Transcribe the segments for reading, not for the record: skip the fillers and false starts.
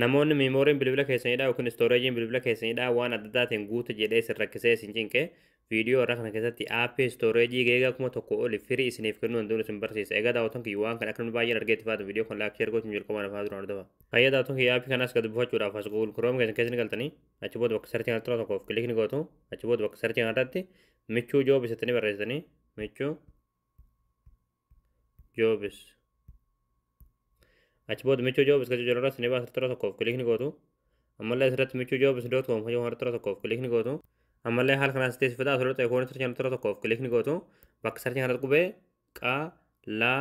Namoonni memoryn bilbila keessanidha yookiin storageiin bilbila keessanidha waan adda addaatiin guutu jedhee isin rakkisee isin cinqe, viidiyoo irraa kana keessatti app storage giga 1000 oli free isiniif kennuu danda'u isin barsiisa. Egaa daawwattoon kiyya, waan kana akka namni baay'een argee itti fayyadamu viidiyoo kan like, share gochuun jalqabaa lafaa duraan hordofa. Hayya daawwattoon kiyya, app kanas gad buufachuudhaaf as Google Chrome keessan keessa ni galtanii, achi booda bakka search kanatti tokkoof click ni gootu. Achi booda bakka search kanarratti Michuu Jobs jettanii barreessitanii, Michuu Jobs. Achi booda Michuu Jobs kan jedhu irratti ni baasa, tokkoof click ni gootu. Ammallee asirratti michuujobs.com kan jedhu tokkoof click ni gootu. Ammallee haala kanaan teessifata asirratti icon search kanatti tokkoof click ni gootu. Bakka search kanatti qubee qa la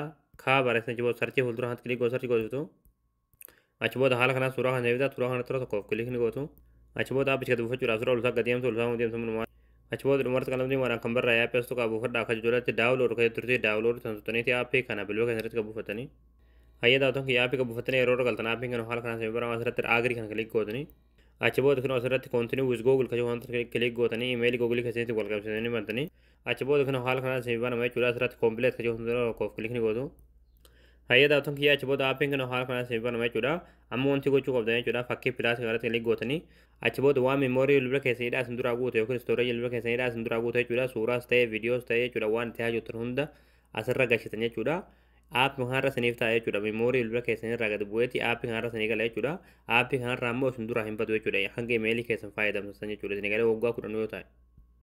ka barreessanii, achi booda search fuuldura kanatti click gootu, search gootu. Achi booda haala kanaan suuraa kana bitaa, suuraa kanatti tokkoof click ni gootu. Achi booda appicha gadi buufachuudhaaf suuraa ol gadi deemtu, ol deemtu minumaa. Achi booda dhumarratti qalamni waan kan barraa'e app as tuqaa buufadhaa akka jedhutti download kan turte, download san tuttaniiti app kana bilbila keessatti kan buufatanii. Hayya daawwattoon kiyya, app kan buufatanii yeroo galtan appiin kan haala kanaan bara asirratti agree kan click gootanii. Achi booda kun asirratti continue with Google kan wanta click gootanii, email Google keessatti wal qabsiisanii bantanii. Achi booda kun haala kanaan isin banama jechuudha. Asirratti complete kan jedhu tokkoof click ni gootu. Hayya daawwattoon kiyya, achi booda appiin kun haala kanaan isin banama jechuudha. Amma wanti gochuu qabdan jechuudha, fakkii plus kanarratti click gootanii, achi booda waan memory bilbila keessanidha isin duraa guute yookiin storage bilbila keessanidha isin duraa guute jechuudha. Suuraas ta'e, viidiyoos ta'e jechuudha, waan itti haajottan hunda asirra gashitan jechuudha. App kanarra isiniif ta'a jechuudha. Memory bilbila keessanirraa gadi bu'eeti app kanarra isinii gala jechuudha. App kanarraa immoo isin duraa hin badu jechuudha. Hanga email keessan fayyadamtan jechuudha. Isinii galee waggaa 10 yoo ta'e.